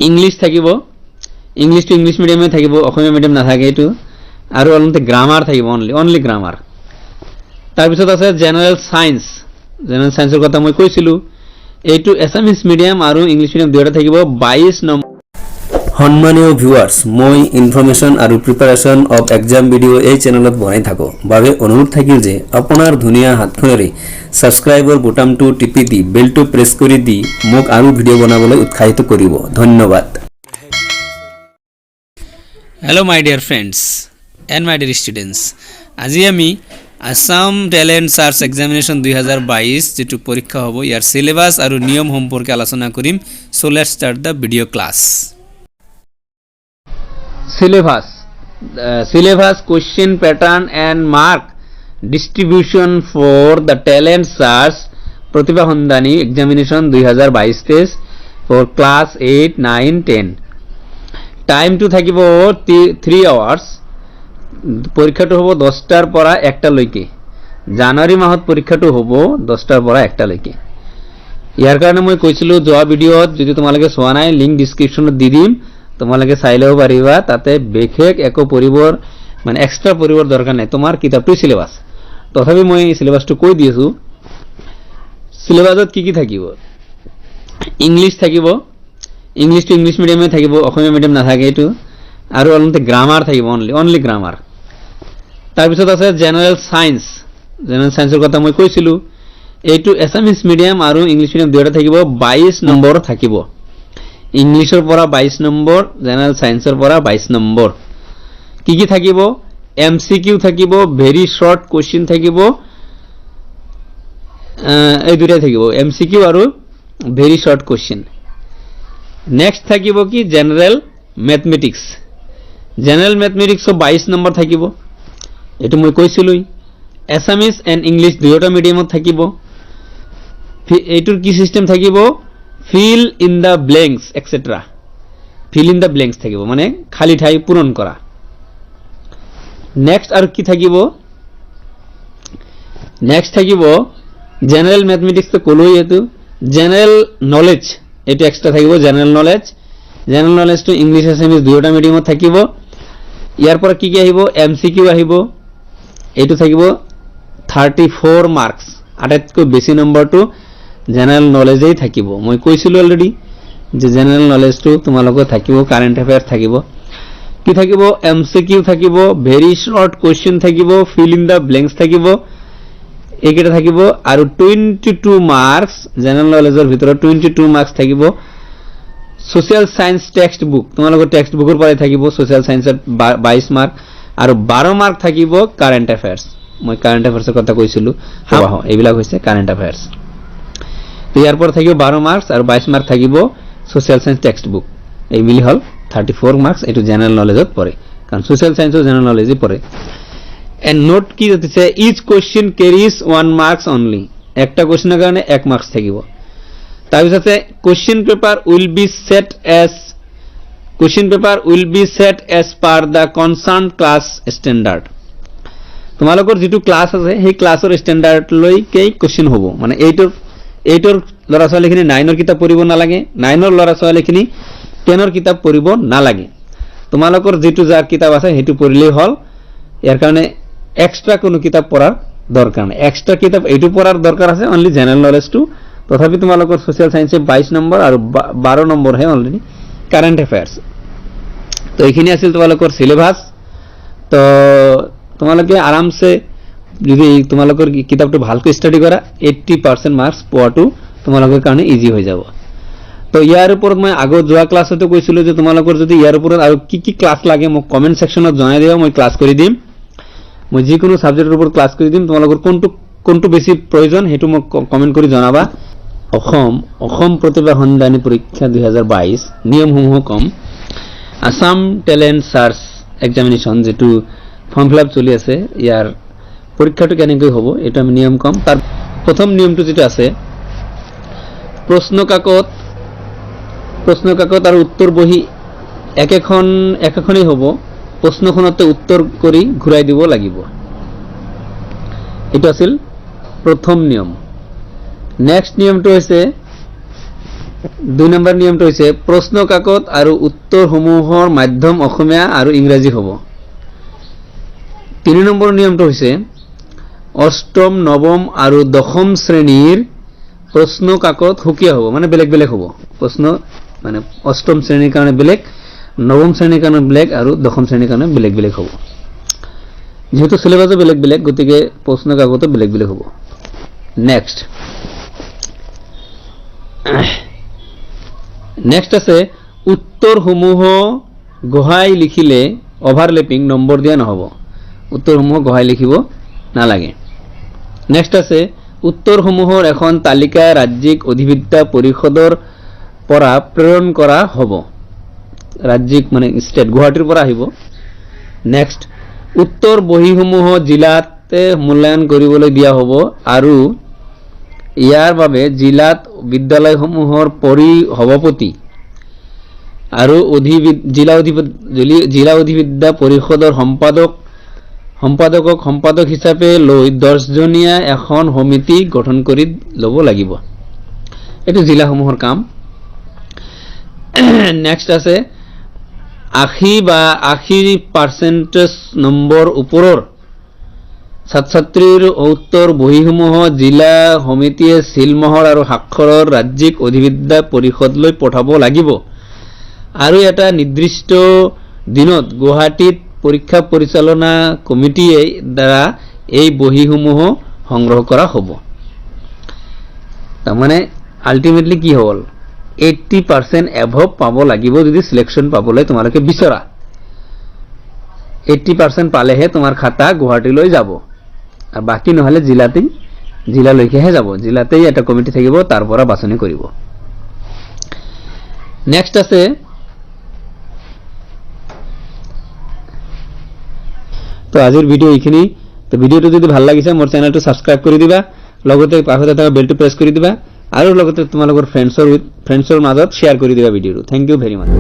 English থাকিব। ইংলিছটো English মিডিয়ামে থাকিব, অসমীয়া মিডিয়াম নাথাকে এইটো। আৰু অলপতে গ্ৰামাৰ থাকিব, অনলি অনলি গ্ৰামাৰ। তাৰপিছত আছে জেনেৰেল ছায়েন্স। জেনেৰেল ছায়েন্সৰ কথা মই কৈছিলোঁ। এইটো এছামিছ মিডিয়াম আৰু ইংলিছ মিডিয়াম দুয়োটা থাকিব, 22 নম্বৰ। সন্মানীয় ভিউৱাৰ্ছ, মই ইনফৰমেশ্যন আৰু প্ৰিপাৰেশ্যন অফ এক্সাম ভিডিঅ' এই চেনেলত বনাই থাকোঁ বাবে অনুৰোধ থাকিল যে আপোনাৰ ধুনীয়া হাতখনেৰে ছাবস্ক্ৰাইবৰ বুটামটো টিপি দি বেলটো প্ৰেছ কৰি দি মোক আৰু ভিডিঅ' বনাবলৈ উৎসাহিত কৰিব। ধন্যবাদ। Hello, my dear friends and my dear students. আজি আমি আছাম টেলেণ্ট চাৰ্চ এক্সামিনেশ্যন 2022 যিটো পৰীক্ষা হ'ব, ইয়াৰ চিলেবাছ আৰু নিয়ম সম্পৰ্কে আলোচনা কৰিম। So let's start the video class. Syllabus, question pattern and mark distribution for the Talent Search, Pratibha Sandhani examination 2022-23 for class 8, 9, 10. টাইমটো থাকিব 3 আৱাৰ্ছ। পৰীক্ষাটো হ'ব 10টাৰ পৰা 1টালৈকে। জানুৱাৰী মাহত পৰীক্ষাটো হ'ব 10টাৰ পৰা 1টালৈকে। ইয়াৰ কাৰণে মই কৈছিলোঁ যোৱা ভিডিঅ'ত, যদি তোমালোকে চোৱা নাই, লিংক ডিছক্ৰিপশ্যনত দি দিম, তোমালোকে চাই ল'ব পাৰিবা। তাতে বিশেষ একো পঢ়িবৰ, মানে এক্সট্ৰা পঢ়িবৰ দৰকাৰ নাই, তোমাৰ কিতাপটোৱে চিলেবাছ। তথাপি মই চিলেবাছটো কৈ দি আছোঁ। চিলেবাছত কি কি থাকিব? ইংলিছ থাকিব। ইংলিছটো ইংলিছ মিডিয়ামে থাকিব, অসমীয়া মিডিয়াম নাথাকে এইটো। আৰু অলপতে গ্ৰামাৰ থাকিব, অনলি অনলি গ্ৰামাৰ। তাৰপিছত আছে জেনেৰেল ছায়েন্স। জেনেৰেল ছায়েন্সৰ কথা মই কৈছিলোঁ। এইটো এছামিছ মিডিয়াম আৰু ইংলিছ মিডিয়াম দুয়োটা থাকিব, 22 নম্বৰ থাকিব। ইংলিছৰ পৰা 22 নম্বৰ, জেনেৰেল ছায়েন্সৰ পৰা 22 নম্বৰ। কি কি থাকিব? এম চি কিউ থাকিব, ভেৰি শ্বৰ্ট কুৱেশ্যন থাকিব, এই দুটাই থাকিব, এম চি কিউ আৰু ভেৰি শ্বৰ্ট কুৱেশ্যন। নেক্সট থাকিব কি? General mathematics. General মেথমেটিক্সৰ 22 number থাকিব। এইটো মই কৈছিলোঁই। এছামিছ এণ্ড ইংলিছ দুয়োটা মিডিয়ামত থাকিব। এইটোৰ কি চিষ্টেম থাকিব? Fill in the blanks etcetera, fill in the blanks থাকিব, মানে খালী ঠাই পূৰণ কৰা। নেক্সট আৰু কি থাকিব? নেক্সট থাকিব জেনেৰেল মেথমেটিক্সটো ক'লোৱেই। এইটো জেনেৰেল নলেজ, এইটো এক্সট্ৰা থাকিব। জেনেৰেল নলেজ, জেনেৰেল নলেজটো ইংলিছ, এছামিছ দুয়োটা মিডিয়ামত থাকিব। ইয়াৰ পৰা কি কি আহিব? এম চি কিউ আহিব। এইটো থাকিব 34 মাৰ্কছ। আটাইতকৈ বেছি নম্বৰটো জেনেৰেল নলেজেই থাকিব। মই কৈছিলোঁ অলৰেডি যে জেনেৰেল নলেজটো তোমালোকৰ থাকিব, কাৰেণ্ট এফেয়াৰ্ছ থাকিব। কি থাকিব? এম চি কিউ থাকিব, ভেৰি শ্বৰ্ট কুৱেশ্যন থাকিব, ফিল ইন the blanks থাকিব, এইকেইটা থাকিব। আৰু 22 মাৰ্কছ, জেনেৰেল নলেজৰ ভিতৰত 22 মাৰ্কছ থাকিব ছ'চিয়েল ছায়েন্স টেক্সট বুক, তোমালোকৰ টেক্সট বুকৰ পৰাই থাকিব ছ'চিয়েল ছায়েন্সত 22 মাৰ্ক। আৰু 12 মাৰ্ক থাকিব কাৰেণ্ট এফেয়াৰ্ছ। মই কাৰেণ্ট এফেয়াৰ্ছৰ কথা কৈছিলোঁ, এইবিলাক হৈছে কাৰেণ্ট এফেয়াৰ্ছ। তো ইয়াৰ পৰা থাকিব 12 মাৰ্কছ আৰু 22 মাৰ্ক থাকিব ছ'চিয়েল ছায়েন্স টেক্সট বুক। এই মিলি হ'ল 34 মাৰ্কছ। এইটো জেনেৰেল নলেজত পৰে, কাৰণ ছ'চিয়েল ছায়েন্সৰ জেনেৰেল নলেজেই পৰে। এণ্ড নোট কি দিছে? Each question carries 1 marks only. একটা কুৱেশ্যনৰ কাৰণে এক মাৰ্কছ থাকিব। তাৰপিছতে question paper will be set as per the concerned class standard. তোমালোকৰ যিটো ক্লাছ আছে, সেই ক্লাছৰ ষ্টেণ্ডাৰ্ডলৈকে কুৱেশ্যন হ'ব। মানে এইটোৰ ল'ৰা ছোৱালীখিনি নাইনৰ কিতাপ পঢ়িব নালাগে, নাইনৰ ল'ৰা ছোৱালীখিনি 10ৰ কিতাপ পঢ়িব নালাগে। তোমালোকৰ যিটো যাৰ কিতাপ আছে, সেইটো পঢ়িলেই হ'ল। ইয়াৰ কাৰণে এক্সট্ৰা কোনো কিতাপ পঢ়াৰ দৰকাৰ নাই। এক্সট্ৰা কিতাপ এইটো পঢ়াৰ দৰকাৰ আছে অনলি জেনেৰেল নলেজটো। তথাপি তোমালোকৰ ছ'চিয়েল ছায়েন্সে 22 নম্বৰ আৰু 12 নম্বৰহে অলৰেডি কাৰেণ্ট এফেয়াৰ্ছ। তো এইখিনি আছিল তোমালোকৰ চিলেবাছ। তো তোমালোকে আৰামছে যদি তোমালোকৰ কিতাপটো ভালকৈ ষ্টাডি কৰা, 80% মাৰ্কছ পোৱাটো তোমালোকৰ কাৰণে ইজি হৈ যাব। তো ইয়াৰ ওপৰত মই আগত যোৱা ক্লাছতো কৈছিলোঁ যে তোমালোকৰ যদি ইয়াৰ ওপৰত আৰু কি কি ক্লাছ লাগে, মোক কমেণ্ট ছেকশ্যনত জনাই দিবা, মই ক্লাছ কৰি দিম। মই যিকোনো ছাবজেক্টৰ ওপৰত ক্লাছ কৰি দিম। তোমালোকৰ কোনটো কোনটো বেছি প্ৰয়োজন, সেইটো মোক কমেণ্ট কৰি জনাবা। অসম অসম প্ৰতিভা সন্ধানী পৰীক্ষা 2022 নিয়মসমূহ কম। আছাম টেলেণ্ট চাৰ্চ এক্সামিনেশ্যন যিটো ফৰ্ম ফিল আপ চলি আছে, ইয়াৰ পৰীক্ষাটো কেনেকৈ হ'ব, এইটো আমি নিয়ম কম। তাৰ প্ৰথম নিয়মটো যিটো আছে, প্ৰশ্ন কাকত আৰু উত্তৰ বহী একেখনেই হ'ব। প্ৰশ্নখনতে উত্তৰ কৰি ঘূৰাই দিব লাগিব। এইটো আছিল প্ৰথম নিয়ম। নেক্সট নিয়মটো হৈছে 2 নম্বৰ নিয়মটো হৈছে প্ৰশ্ন কাকত আৰু উত্তৰসমূহৰ মাধ্যম অসমীয়া আৰু ইংৰাজী হ'ব। 3 নম্বৰ নিয়মটো হৈছে অষ্টম, নৱম আৰু দশম শ্ৰেণীৰ প্ৰশ্ন কাকত সুকীয়া হ'ব, মানে বেলেগ বেলেগ হ'ব। প্ৰশ্ন মানে অষ্টম শ্ৰেণীৰ কাৰণে বেলেগ, নৱম শ্ৰেণীৰ কাৰণে বেলেগ আৰু দশম শ্ৰেণীৰ কাৰণে বেলেগ বেলেগ হ'ব। যিহেতু চিলেবাছো বেলেগ বেলেগ, গতিকে প্ৰশ্ন কাকতো বেলেগ বেলেগ হ'ব। নেক্সট আছে উত্তৰসমূহ গহাই লিখিলে অভাৰলেপিং নম্বৰ দিয়া নহ'ব, উত্তৰসমূহ গহাই লিখিব নালাগে। নেক্সট আছে উত্তৰসমূহৰ এখন তালিকা ৰাজ্যিক অধিবিদ্যা পৰিষদৰ পৰা প্ৰেৰণ কৰা হ'ব, ৰাজ্যিক মানে ষ্টেট, গুৱাহাটীৰ পৰা আহিব। নেক্সট উত্তৰ বহীসমূহ জিলাতে মূল্যায়ন কৰিবলৈ দিয়া হ'ব আৰু ইয়াৰ বাবে জিলাত বিদ্যালয়সমূহৰ পৰিসভাপতি আৰু জিলা অধিবিদ্যা পৰিষদৰ সম্পাদকক সম্পাদক হিচাপে লৈ 10জনীয়া এখন সমিতি গঠন কৰি ল'ব লাগিব। এইটো জিলাসমূহৰ কাম। নেক্সট আছে 80 বা 80% নম্বৰ ওপৰৰ ছাত্ৰ-ছাত্ৰীৰ উত্তৰ বহীসমূহ জিলা সমিতিয়ে চিলমোহৰ আৰু স্বাক্ষৰৰ ৰাজ্যিক অধিবিদ্যা পৰিষদলৈ পঠাব লাগিব আৰু এটা নিৰ্দিষ্ট দিনত গুৱাহাটীত পৰীক্ষা পৰিচালনা কমিটিয়ে দ্বাৰা এই বহীসমূহ সংগ্ৰহ কৰা হ'ব। তাৰমানে আল্টিমেটলি কি হ'ল, 80% এভভ পাব লাগিব যদি চিলেকশ্যন পাবলৈ তোমালোকে বিচৰা। 80% পালেহে তোমাৰ খাতা গুৱাহাটীলৈ যাব, আৰু বাকী নহ'লে জিলালৈকেহে যাব, জিলাতেই এটা কমিটি থাকিব, তাৰ পৰা বাছনি কৰিব। নেক্সট আছে তো আজিৰ ভিডিঅ' এইখিনি। তো ভিডিঅ'টো যদি ভাল লাগিছে মোৰ চেনেলটো ছাবস্ক্ৰাইব কৰি দিবা, লগতে কাষতে থকা বেলটো প্ৰেছ কৰি দিবা আৰু লগতে তোমালোকৰ ফ্ৰেণ্ডছৰ মাজত শ্বেয়াৰ কৰি দিবা ভিডিঅ'টো। Thank you very much.